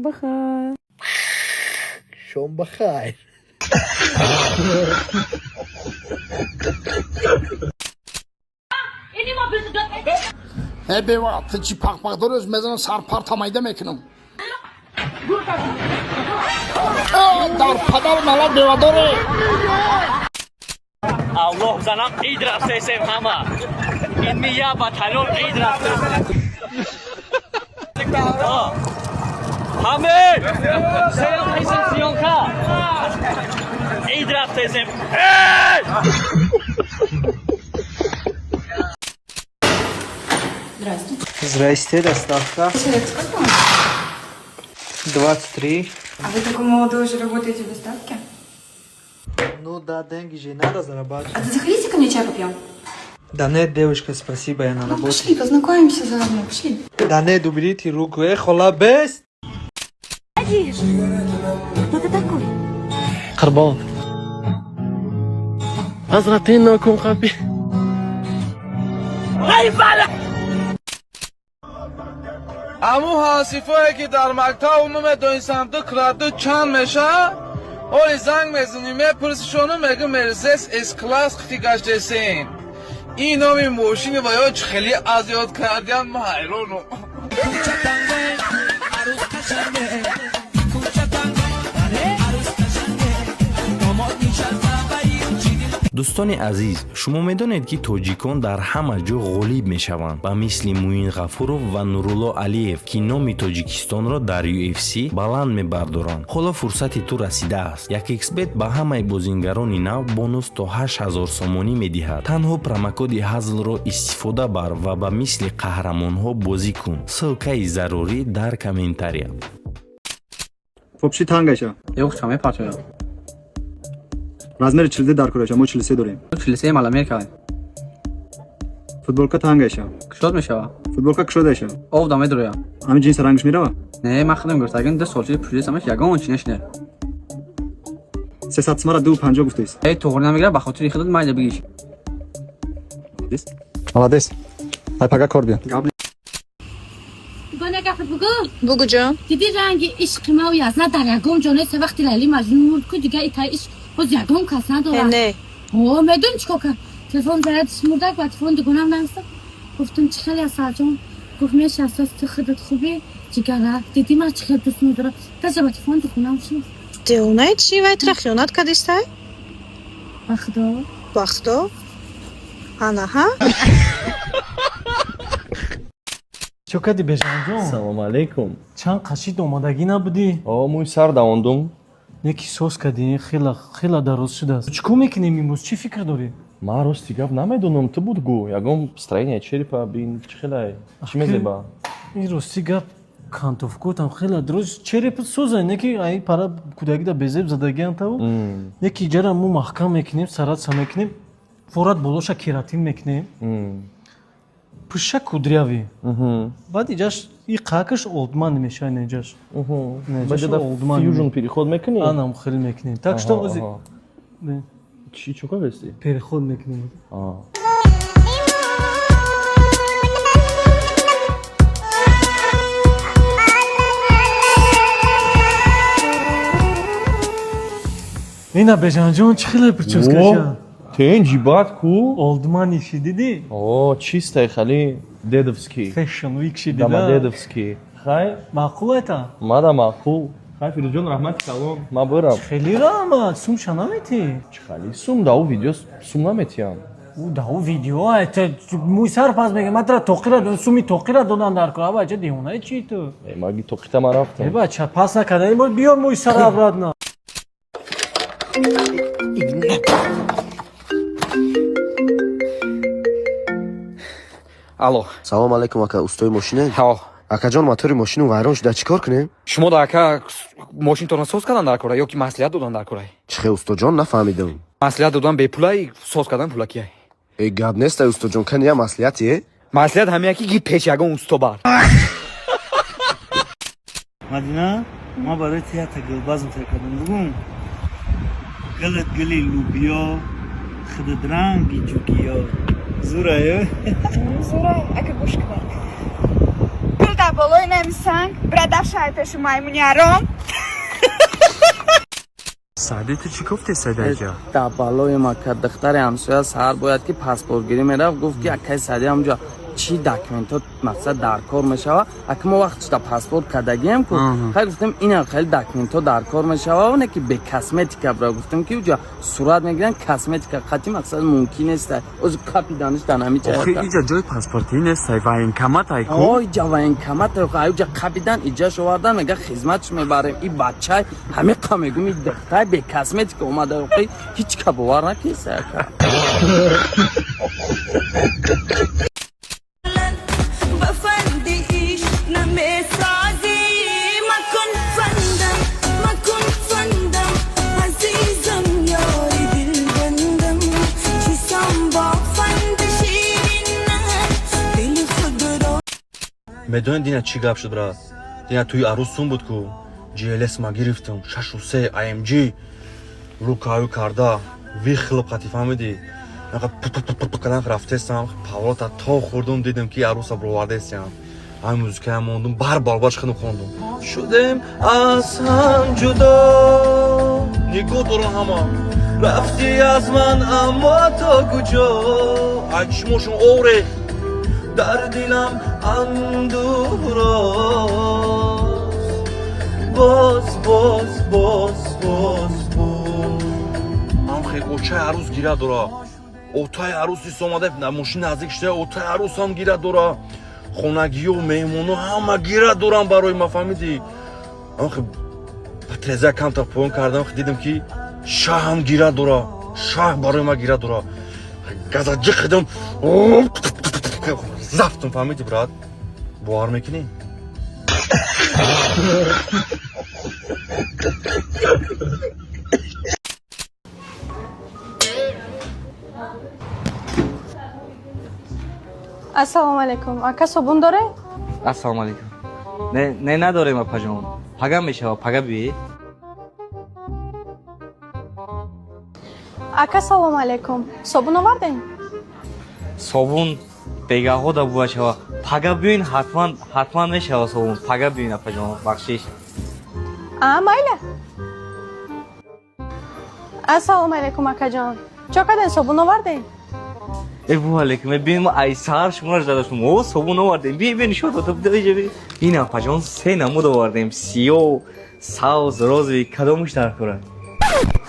Бахайр. Шом бахайр. Э, бева, ту чӣ пахпах дорӣ, мезанам, сарпарта майда мекунам. Дар падар мала бева дорӣ. Аллоҳ занам, ид рафтесем ҳама. Ин я батальон ид рафтесем. Ҳаме! Сеюм қисм съёмка. Ид рафтесем. Здравствуйте. Здрасте, доставка. Человек сколько вам? 23. А вы такой молодой уже работаете в доставке? Ну да, деньги же надо зарабатывать. А ты заходите ко мне, чай попьем? Да нет, девушка, спасибо, я на Ну, работе. пошли, познакомимся заодно, пошли. Да нет, уберите руку, хола, бест! Кто ты такой? Қурбон. Ҳазрати нокун қапи. Аму ҳансифое, ки дар мактаб намедонистанд ду кратду чанд мешавад, оли занг мезанӣ, мепурсишону, мегӯ: «Мерседес С класс қити гаштесем». Ин номи мошини ва ё чӣ хеле аз ёд кардиан, ма ҳайронум. Дӯстони азиз, шумо медонед, ки тоҷикон дар ҳама ҷо ғолиб мешаванд, ба мисли Муин Ғафуров ва Нурулло Алиев, ки номи Тоҷикистонро дар UFC баланд мебардоранд. Ҳоло фурсати ту расидааст. 1xBet ба ҳамаи бозингарони нав бонус то 8000 сомонӣ медиҳад. Танҳо промокоди ҳазлро истифода бар ва ба мисли қаҳрамонҳо бозӣ кун. Ссылкаи зарурӣ дар комментария. Вообще тангаша. Yo'q, ча мепартоям. Размери 42 дар кураша, мо 43 дорем. 43 маломерка. Футболка тангаша. Кушод мешава. Футболка кушодаша. Ов да медроя. Ҳамин ҷинса рангш мерава? Не, ман худам гирифтагим, 2 сол чизи пӯшидасамаш, ягон чи нашида. 300 сомара 2,50 гуфтаист. Эй, туғри намегира, ба хотири худат майда бигиш. Молодец. Ай пага кор бия. Гап. Гоня, гапат бугу. Бугу ҷон. Диди, ранги ишқи мав язна дар ягон ҷо нест. Вақти Лайли Маҷнун мурд ку, дига итай ишқ боз ягон кас надорад. Не. О, медони чӣ кор кард? Телефон зарядиш мурдак, ба телефон дугонам навистам. Гуфтам: «Чӣ хеле, Асалҷон?» Гуфт: «Мешасас, ту худат хубӣ, ҷигара? Диди, ман чӣ хел дӯст медорам». Даже ба телефон дугонам шуд. Девонаи чӣ, вай тура хиёнат кардистай? Ба худо. Ба худо. Ана ҳа. Чо кади, Бежанҷон? Салом алейкум. Чанд қашид омадагӣ набудӣ? О, мӯи сар давондум. Неки соз кардӣ, хела хела дароз шудааст. Чӣ кор мекунем имрӯз, чӣ фикр дорӣ? Ман рости гап намедонам, ту буд гӯ. Ягон строение черепа бин, чӣ хелай? Чӣ мезеба? Ин рости гап, кантовкотам хела дроз, череп соза, неки ай пара кӯдакида безеб задагиан таву. Неки иҷара мо маҳкам мекунем, саратса мекунем, форат болоша кератин мекунем. Пӯша кудрявый. Баъд иҷаш и қакаш old money мешавад неҷаш. Баҷада fusion переход мекунӣ? Анам хеле мекунем. Так что ози Чӣ, чӣ кор вести? Переход мекунем. А. Ина, Бежанҷон, чӣ хеле прическаша? Тенҷи бад ку? Old money ши, дидӣ? О, чистай, хали дедовский. Fashion week ши. Домодедовский. Хай? Маъқул айта? Мада маъқул. Хай, Фирӯзҷон, раҳмати калон. Ман бирам. Хеле раҳмат, сумша наметӣ? Чӣ хали сум, да ӯ видео сум наметиҳам. Ӯ да ӯ видео айта мӯи сар пас мегӯ, ман тара тоқира, суми тоқира додан дар кор. Абача, девонаи чӣ ту? Э, маги тоқита ман рафтам. Э, бача, пас накарда, биёр мӯи сара обратно. Алло. Салом алейкум, ака, устои мошина? Ҳо. Акаҷон, мотори мошину вайрон шуда, чӣ кор кунем? Шумо да, ака, мошинтонро соз кардан дар кора ё ки маслиҳат додан дар кора? Чӣ хел, устоҷон, нафаҳмидам. Маслиҳат додан бепулай, соз кардан пулакияй. Э, гап нестай, устоҷон, кани я маслиҳатие? Маслиҳат ҳамия ки ги пеш ягон усто бар. Мадина, ман барои ту якта гулбазм тайёр кардам. Бугум, гулат гули лӯбиё, худат ранги ҷугиё. Зураю. Зурай, ака, гӯш кунед. Дар болои нами санг бирадафшай пеши маймуни ҳаром. Саъди, ту чӣ гуфти, Сайдаҷа? Дар балои мака духтари ҳамсоя саҳар бояд ки паспортгирӣ мерафт, гуфт ки акай Саъди, ҳамҷо чӣ документҳо мақсад дар кор мешава? Ака, мо вақт шуда паспорт кардагием ку, хай гуфтем, ина хеле документҳо дар кор мешава, оне ки бе косметика бира. Гуфтем ки уҷа сурат мегиранд, косметика қатъи мақсад мумкин нест, ози капиданиш дар ҳами. Охи, иҷа ҷои паспортӣ нест, военкомат ай ку. Ой, ҷа военкомат ай, уҷа қапидан, иҷаш овардан, мега хизматш мебарем. И бачай ҳамиқа мегум, и духтай бе косметика омада, охи ҳеҷ ка бовар накиса, ака. Ба фанди ишқ намесозӣ, макун фандам, макун фандам, азизам, ёри дилбандам, чисон бо фанди ширин аст, дили худро. Медонед, дина чӣ гап шуд, брат? Дина тӯи арӯсум буд ку, GLS ма гирифтам, шашу се AMG рукаю карда, вихлиб қати, фаҳмидӣ? Кадан рафтестам, павлота то хӯрдум, дидем ки арӯса бировардестиям. Ҳами музикаям мондум, бар баробарш худам хондум. Шудем аз ҳам ҷудо, нигоҳ дорам, ҳама рафтӣ аз ман, аммо то куҷо? Ай чишмошон орех, дар дилам андӯҳрост, боз, боз, боз, боз, боз. Ҳам хел очаи арӯс гира дора, отаи арӯс ис омада, мошин наздик шуда, отаи арӯсам гира дора, хонагиё, меҳмоно ҳама гира дорам барои ма, фаҳмидӣ? Треза камтар поён кардам, дидам ки шаҳам гира дора, шаҳ барои ма гира дора. Газа ҷиқидам, зафтум, фаҳмидӣ, брат? Бовар мекунӣ? Ассалому алайкум, ака, собун доре? Ассалому алайкум. Не, не, надорем, апаҷон. Пага мешава, пага биёед. Ака, салому алайкум, собун овардем? Собун бегаҳо да бува шава. Пага биёин, ҳатман, ҳатман мешава собун. Пага биёин, апаҷон, бахшиш. А, майла. Ассалому алайкум, акаҷон, чо кардем, собун овардем? Э, бу алайкум, э, биёин, мо ай саҳар шуморо задашум. О, собун овардем. Биё, биё, нишон дод, биё. Ин, апаҷон, се намуд овардем: сиёҳ, сабз, розовый. Кадомаш дар кора?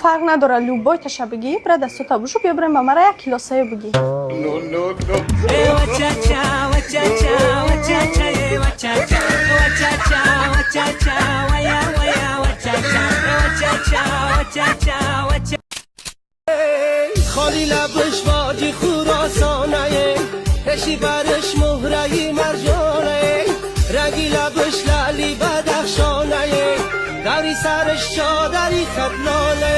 Фарқ надорад, любой таша бигӣ, бира дастута бушу, биё, бирем, ба мара як кило саю бигӣ. خالی لبش واجی خراسانه، هشی برش مهره مرجانه، رگی لبش لعلی بدخشانه، دری سرش چادری خطلانه.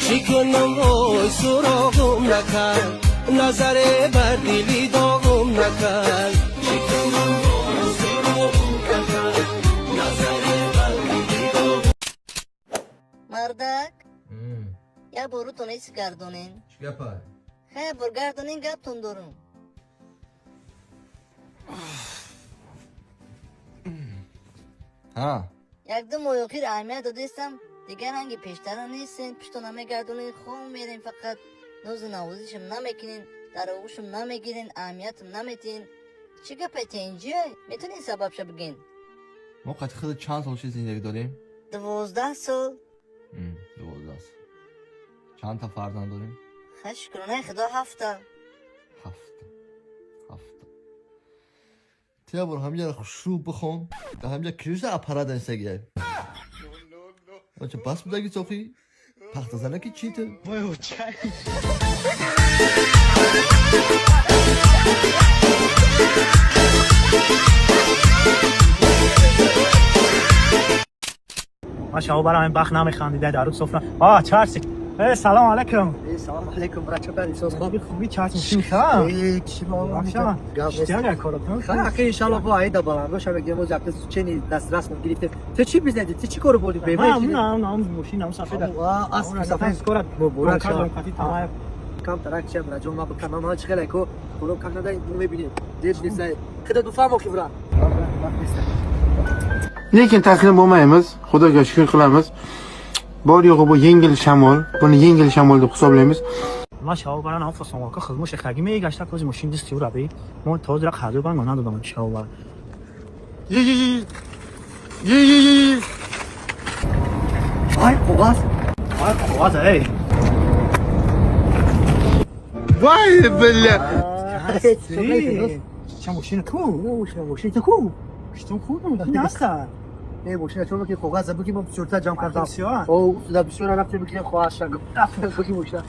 چی کنم وای سراغم نکرد، نظر بر دلی داغم نکرد. چی کنم وای سراغم نکرد، نظر بر دلی داغم. Мардак, як бор рӯтон эси гардонен. Чӣ гапа? Хай, бор гардонен, гаптон дорум. Ҳа. Як-ду моҳи охир аҳамият додестам, дигар ранги пештара нестен, пуштон намегардонен, хом мерем, фақат нозу навозишам намекунен, дар оғӯшам намегирен, аҳамиятам наметиҳен. Чӣ гапе тенҷие? Метонед сабабша бигӯен? Мо қати худат чанд сол шид зиндагӣ дорем? 12 сол. 12 сол. Чандта фарзанд дорем? Хай, шукронаи худо, ҳафта. Ҳафта, ҳафта. Ту як бор ҳамҷара хушрӯ бихон, дар ҳамҷа кирюса аппарат нестагиай. Оча, бас будаги цохӣ пахтазанаки чӣ ту? Вой, очай. Ман шаво барам, ин бахт намехандида дар рӯз софра. А, чарси. Э, салом алайкум. Э, салом алайкум, брат, чо кардӣ, соз хуб? Хуби, чарси мошин ха? Э, чӣ мо? Бахшама. Гап нест. Чӣ коротон? Хай, аки, иншалло, бо аида баланд боша, мегем, боз якта чени дастрас мо гирифтем. Ту чӣ бизнес? Ту чӣ кору бурдӣ? Ман на мошин ам сафеда. А, асп сафед. Скоро Муборак шава. Қати тамаев. Кам тарак чия, браҷон, ма бикам, ман чӣ хеле ко хуроб кам надай, мебинем. Дер несай. Худат бифаҳмо ки, бра. Lekin taslim bo'lmaymiz, Xudoga shukr qilamiz. Bor yo'g'i bu yengil shamol, buni yengil shamol deb hisoblaymiz. Ма шавбара нафасам ка хизмо шехаги мегашта кози мошин дисти ураби мо тозра қадр банго надодам шавбара. Ye ye ye. Ye ye ye ye. Ай, коғаз. Ай, коғаз, эй. Voy бля. Ча мошина ку? Мошина ку? Что ку? Наста. Не, мошина чун ки коғаз буки мо бисёртар ҷамъ кардам. О, да бисёр рафтем бикинем хоҳарша. Буки мошина.